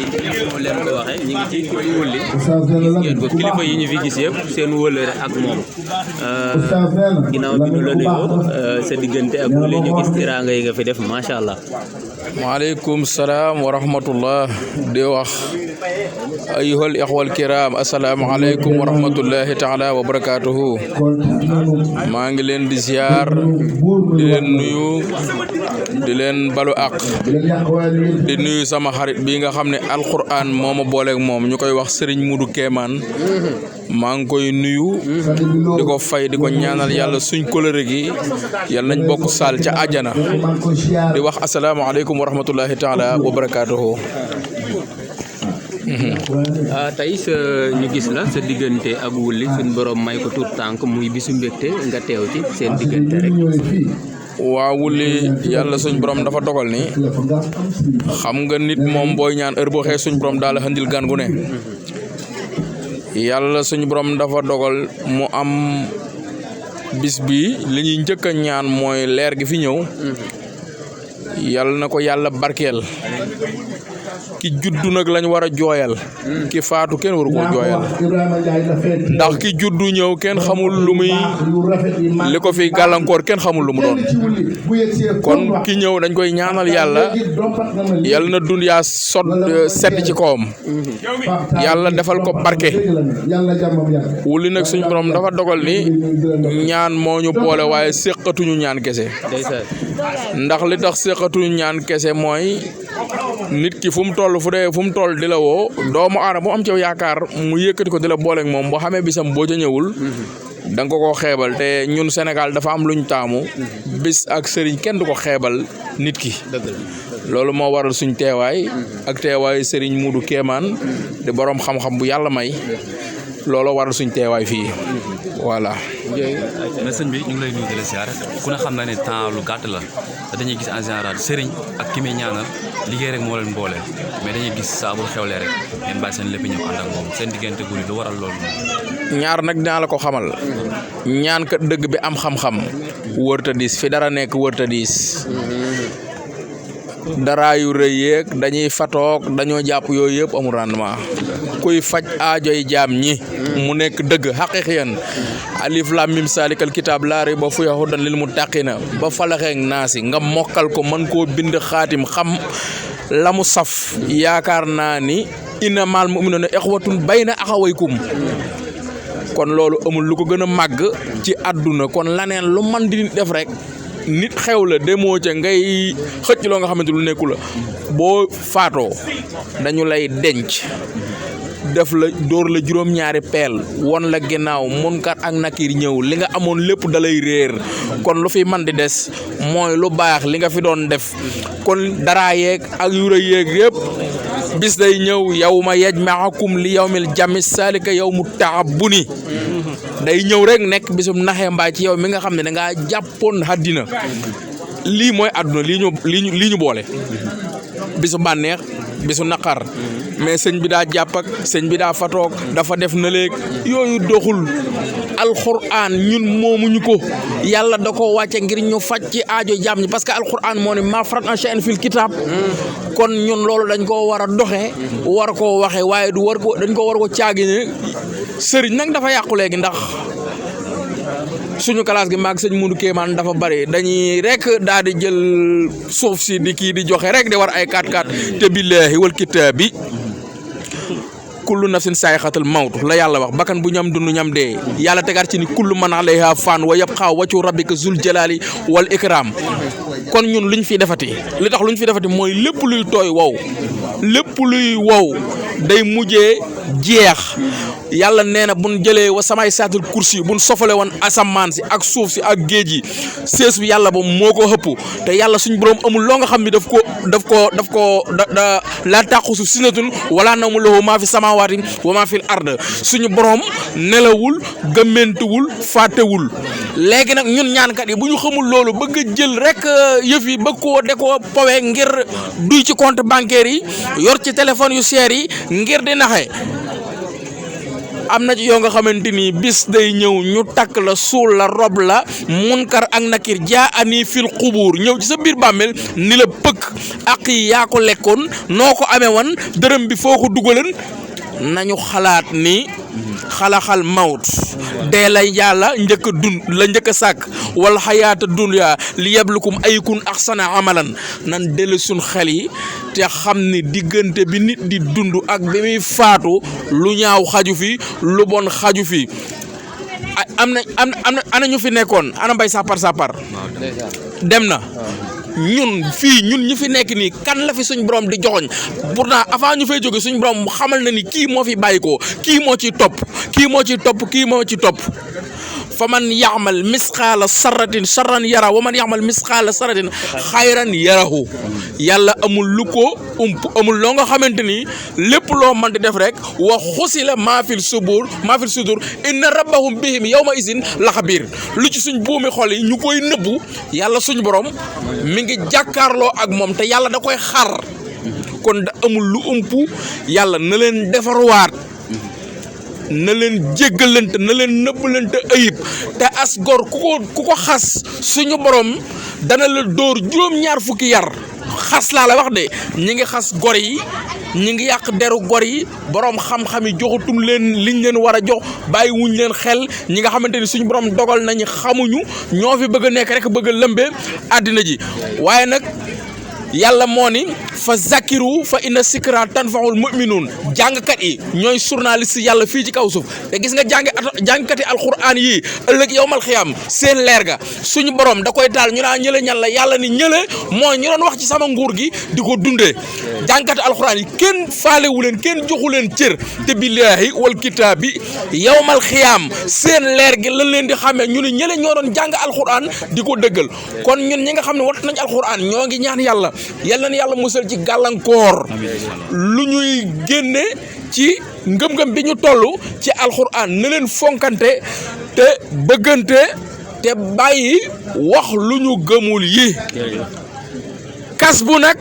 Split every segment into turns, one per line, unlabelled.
mu leen ko waxee ñu ngi ci kër wulli gis ngeen ko kilifa yi ñu fi gis yëpp seen wëllëre ak moom ginnaaw bi ñu la nuyoo sa diggante ak wulli ñu gis tiraanga yi nga fi def macha allah.
waaleykum salaam wa rahmatullah di wax ayyuhal ixwal kiram assalaamu aleykum wa rahmatullahi taala wa barakatuhu maa ngi leen di ziar di leen nuyu di leen balu ak di nuyu sama xarit bi nga xam ne alquran moo ma booleeg moom ñu koy wax Serigne Modou Kéemaan maa ngi koy nuyu di ko fay di ko ñaanal yàlla suñ kóllëre gi yàlla nañ bokk saal ca àjjana di wax assalaamu aleykum wa rahmatullahi taala wa barakatuhu
tey sa ñu gis la sa diggante ak wulli suñ borom may ko tuut tànk muy bisu mbégte nga teew ci seen diggante rek.
waa wulli yàlla suñ borom dafa dogal ni xam nga nit moom booy ñaan heure boo xee suñ borom daal handil gan gu ne yàlla suñ borom dafa dogal mu am bis bi li ñuy njëkk a ñaan mooy leer gi fi ñëw yàlla na ko yàlla barkeel ki juddu nag lañ war a jooyal ki faatu kenn waru koo jooyal ndax ki juddu ñëw kenn xamul lu muy li ko fi gàllankoor kenn xamul lu mu doon kon ki ñëw dañ koy ñaanal yàlla yàlla na dund yaa sedd ci kawam yàlla defal ko barke wulli nag suñ borom dafa dogal ni ñaan moo ñu boole waaye séqatuñu ñaan kese ndax li tax séqatuñu ñaan kese mooy nit ki fu mu toll di la woo doomu aadama bu am ci yaakaar mu yëkkati ko di la booleeg moom boo xamee bisam boo ca ñëwul da nga ko koo xeebal te ñun Sénégal dafa am luñ taamu bis ak sëriñ kenn du ko xeebal nit ki loolu moo waral suñ teewaay ak teewaay sëriñ Modou Kéemaan di boroom xam-xam bu yàlla may looloo waral suñ teewaay fii voilà.
mais sëñ bi ñu ngi lay nuyu di la ziar ku ne xam na ne temps lu gàtt la te dañuy gis en général sëriñ ak ki muy ñaanal liggéey rek moo leen boole mais dañuy gis saa bu xewlee rek ngeen bàyyi seen lépp ñëw ànd ak moom seen diggante guddi lu waral loolu.
ñaar nag dinaa la ko xamal ñaan kat dëgg bi am xam-xam wërta diis fi dara nekk wërta diis dara yu rëy yeeg dañuy fatoog dañoo jàpp yooyu yëpp amul rendement kuy faj aajoy jaam ñi mu nekk dëgg xaqiqiyan alif lam mim salikal kitaab laa rayba fiihi hudan lil muttaqina ba falaxeeg naasi nga mokkal ko mën koo bind xaatim xam la mu saf yaakaar naa ni innamal mu'minuuna ixwatun bayna axawaykum kon loolu amul lu ko gën a màgg ci àdduna kon laneen lu man di def rek nit xew la demoo ca ngay xëcc loo nga xamante lu nekku la boo faatoo dañu lay denc def la dóor la juróom-ñaari peel won la ginnaaw munkar ak nakir ñëw li nga amoon lépp dalay réer kon lu fi man di des mooy lu baax li nga fi doon def kon dara yeeg ak yura yeeg yëpp bis day ñëw yawma yajma'ukum li yawmil jami salika yawmu ta'abbuni day ñëw rek nekk bisum naxee mbaa ci yow mi nga xam ne dangaa jàppoon àddina lii mooy àdduna lii ñu boole bisu bànneex bisu naqar mais sëñ bi daa jàpp ak sëñ bi daa fatoog dafa def na léeg yooyu doxul alxuraan ñun moomuñu ko yàlla da ko wàcce ngir ñu faj ci aajo jaam ñi parce que alxuraan moo ne maa faratnaa shay'an fil kitaab kon ñun loolu dañ koo war a doxee war koo waxee waaye dañ ko war ko caagi ne sëriñ nag dafa yàqu léegi ndax suñu classe gi maag sëñ Modou Kéemaan dafa bari dañuy rek daal di jël suuf si di kii di joxe rek di war ay 4-4 te billaahi wal kitaabi kullu nafsin saayixatul mawt la yàlla wax bakkan bu ñam dund ñam dee yàlla tegaat ci ni kullu man alayha fan wa yabqa wajhu rabbika zul jalali wal ikram kon ñun luñ fi defati li tax luñ fi defati mooy lépp luy tooy wow lépp luy wow day mujjee jeex yàlla nee na buñ jëlee wa samay saatul kursi buñ sofale woon asamaan si ak suuf si ak géej yi sees bi yàlla ba moo ko xëpp te yàlla suñ borom amul loo nga xam ni daf ko la taqusu sinatun wala nawmu lahu maa fi samaawaati wa maa fil ard suñu borom nelawul gëmmentuwul fàttewul léegi nag ñun ñaankat yi bu ñu xamul loolu bëgg a jël rek yëf yi bëgg koo de koo powe ngir duy ci compte bancaire yi yor ci téléphone yu seer yi ngir di naxe am na ci yoo nga xamante ni bis day ñëw ñu takk la suul la rob la munkar ak nakir jaa ani fil xubuur ñëw ci sa biir bàmmeel ni la pëkk ak yi yaa ko lekkoon noo ko amee wan dërëm bi foo ko dugalan nañu xalaat ni xalaxal mawt dee la yàlla njëkk a dund la njëkk a sàkk wala xayaata dunya li yablukum ayukun axsana amalan nan dellu suñ xel yi te xam ni diggante bi nit di dund ak bi muy faatu lu ñaaw xaju fi lu bon xaju fi am na ana ñu fi nekkoon ana mbay sapar dem na ñun ñi fi nekk nii kan la fi suñ borom di joxoñ pourtant avant ñu fay jóge suñ borom xamal na ni kii moo fi bàyyi ko kii moo ciy topp fa man yaxmal misqaala sarratin sarran yara wa man yaxmal misqaala sarratin xayran yarahu yàlla amul lu ko amul loo nga xamante ni lépp loo mën di def rek wa xusila maa fil sudur inna rabbahum bihim yawma isin laxabir lu ci suñ buumi xol yi ñu koy nëbbu yàlla suñ borom mi ngi jàkkaarloo ak moom te yàlla da koy xar kon da amul lu umpu yàlla na leen defarwaat na leen jéggalante na leen nëbbalante ayib te as gor ku ko xas suñu borom dana la dóor juróom-ñaar fukki yar xas laa la wax de ñi ngi xas gor yi ñi ngi yàq deru gor yi borom xam-xam yi joxatum leen liñ leen war a jox bàyyi wuñ leen xel ñi nga xamante ni suñu borom dogal nañu xamuñu ñoo fi bëgg a nekk rek bëgg a lëmbee àddina ji waaye nag yàlla moo ni fa zakiru fa inna sikra tanfaul mu'minun jàngkat yi ñooy journaliste yàlla fii ci kaw suuf te gis nga jàngkati alquran yi ëllëg yowmal xiyam seen leer ga suñu borom da koy taal ñu naa ñële ñan la yàlla ni ñële mooy ñu doon wax ci sama nguur gi di ko dundee jàngkati alquran yi kenn faalewu leen kenn joxu leen cër te billaahi wal kitaabi yowmal xiyam seen leer gi lan leen di xamee ñu ne ñële ñoo doon jàng alquran di ko dëggal kon ñun ñi nga xam ne wat nañ alquran ñoo ngi ñaan yàlla na yàlla musal ci gàllankoor lu ñuy génne ci ngëm-ngëm bi ñu toll ci alxuraan na leen fonkante te bëggante te bàyyi wax lu ñu gëmul yi kas bu nag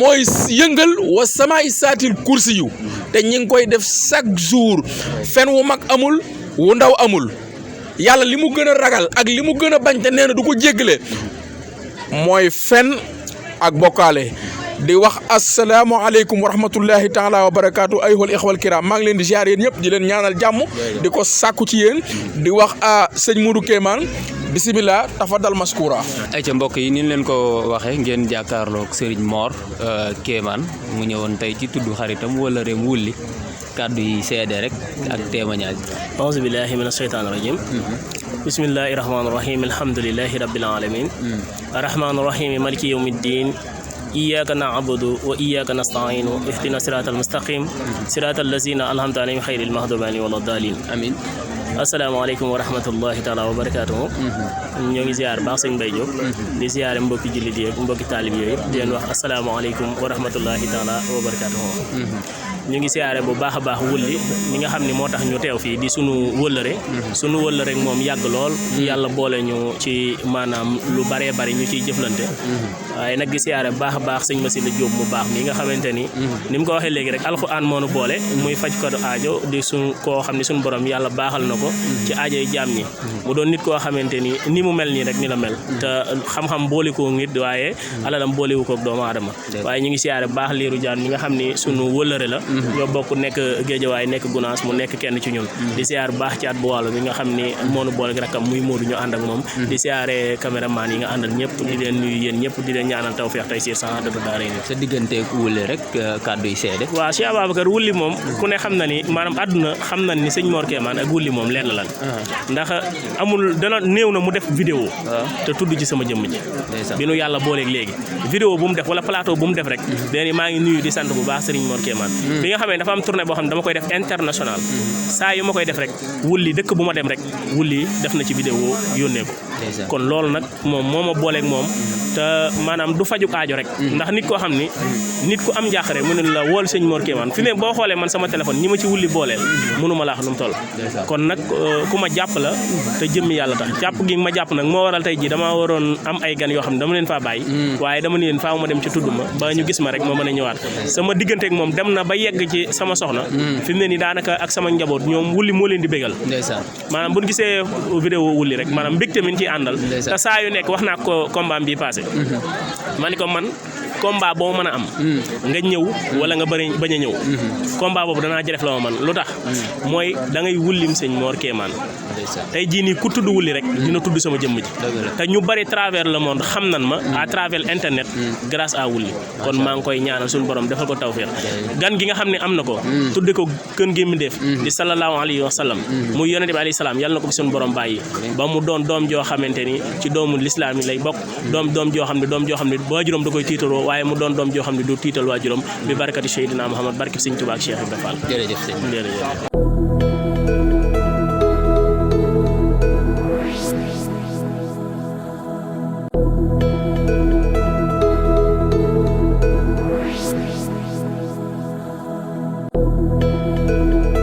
mooy yëngal wa samaay saatil kursi yu te ñi ngi koy def chaque jour fen wu mag amul wu ndaw amul yàlla li mu gën a ragal ak li mu gën a bañ te nee na du ko jéggale mooy fen ak bokkaale di wax asalaamaaleykum wa rahmatullahi taala wa barakaatu ayyuhal ixwal kiram maa ngi leen di ziar yéen ñëpp di leen ñaanal jàmm di ko sàkku ci yéen di wax sëñ Modou Kéemaan bisimilah tafadal maskura
ay ca mbokk yi ni leen ko waxee ngeen jàkkaarloog Serigne Mor Kéemaan mu ñëwoon tey ci tudd xaritam wala réem wulli kàddu yi seede rek ak témoignage
auzu billahi mina shaytaani rajim bismillahi rahmaani rahim alhamdulillahi rabbil alamin arrahmaani rahim maliki yawmiddin iyyaka na'budu wa iyyaka nasta'inu ihdina siratal mustaqim siratal lazina an'amta alayhim ghayril maghdubi alayhim waladdallin amin asalaamaaleykum wa rahmatullahi taala wa barakaatuhu ñoo ngi ziar baax sëñ Mbaye Diop di ziare mbokki jullit yi ak mbokki taalib yooyu di leen wax asalaamaaleykum wa rahmatullahi taala wa barakaatuhu ñu ngi siyaare bu baax a baax wulli mi nga xam ne moo tax ñu teew fii di sunu wëllëre moom yàgg lool yàlla boole ñu ci maanaam lu baree bari ñu ciy jëflante waaye nag di siyaare bu baax a baax sëñ Masila Diop mu baax mi nga xamante ni mu ko waxee léegi rek alxuraan moo nu boole muy faj ko aajo di koo xam ne suñu borom yàlla baaxal na ko ci aajoy jaam ñi mu doon nit koo xamante ni mu mel nii rek ni la mel te xam-xam boole ko nit waaye alalam boolewu ko doomu aadama waaye ñu ngi siyaare bu baax liiru jaan mi nga xam ni sunu wëllëre la ñoo bokk nekk Géejawaay nekk Gunaas mu nekk kenn ci ñun di siyaar bu baax ci at bu wàllu bi nga xam ni moonu boole rakkam muy Modou ñu ànd ak moom di siyaare caméraman yi nga àndal ñëpp di leen nuyu yéen ñëpp di leen ñaanal tawfeex tey siir sax dëgg daara yi
sa digganteeg wulli rek kàddu yi seede
waaw Cheikh Ababacar wulli moom ku ne xam na ni maanaam àdduna xam na ni sëñ Mor Kéemaan ak wulli moom lenn lan ndax amul dana néew na mu def vidéo te tudd ci sama jëmm ji bi nu yàlla booleeg léegi vidéo bu mu def wala plateau bu mu def rek deni maa ngi nuyu di sant bu baax sëriñ Mor Kéemaan bi nga xamee dafa am tournée boo xam ne dama koy def international saa yu ma koy def rek wulli dëkk bu ma dem rek wulli def na ci vidéo yónnee ko kon loolu nag moom moo ma booleeg moom te maanaam du faju aajo rek ndax nit koo xam ni nit ku am njàqare mu ne la wool sëñ Mor Kéemaan fi ne boo xoolee man sama téléphone ñi ma ci wulli booleel mënuma laa wax nu mu toll kon nag ku ma jàpp la te jëmmi yàlla tax jàpp gi ma jàpp nag moo waral tey ji dama waroon am ay gan yoo xam ne dama leen faa bàyyi waaye dama ni leen faaw ma dem ci tudd ma ba ñu gis ma rek moo mën a ñëwaat sama digganteeg moom dem na ba yegg ci sama soxna fi mu ne nii daanaka ak sama njaboot ñoom wulli moo leen di bégal maanaam bu ñu gisee vidéo wulli rek maanaam mbégte min ciy àndal te saa yu nekk wax naa ko combat bi passé ma ni ko man combat boo mën a am nga ñëw wala nga bañ a ñëw combat boobu danaa jëlef la ma man lu tax mooy da ngay wullim sëñ Mor Kéemaan tey jii nii ku tudd wulli rek dina tudd sama jëmm ji te ñu bari travers le monde xam nan ma à travers internet grâce à wulli kon maa ngi koy ñaanal suñu borom defal ko tawfeex gan gi nga xam ne am na ko tudde ko gën gi mi def di sallallahu alayhi wa sallam muy yonente bi alayhi salaam yàlla na ko fi suñu borom bàyyi ba mu doon doom joo xamante ni ci doomu lislaam yi lay bokk doom joo xam ne waajuram da koy tiitaroo waaye mu doon doom joo xam ne du tiital waajuram bi barakati Seydina Muhammad barke Sëñ Tuubaa ak Cheikh Ibrahima Fall.
jërëjëf sëñ.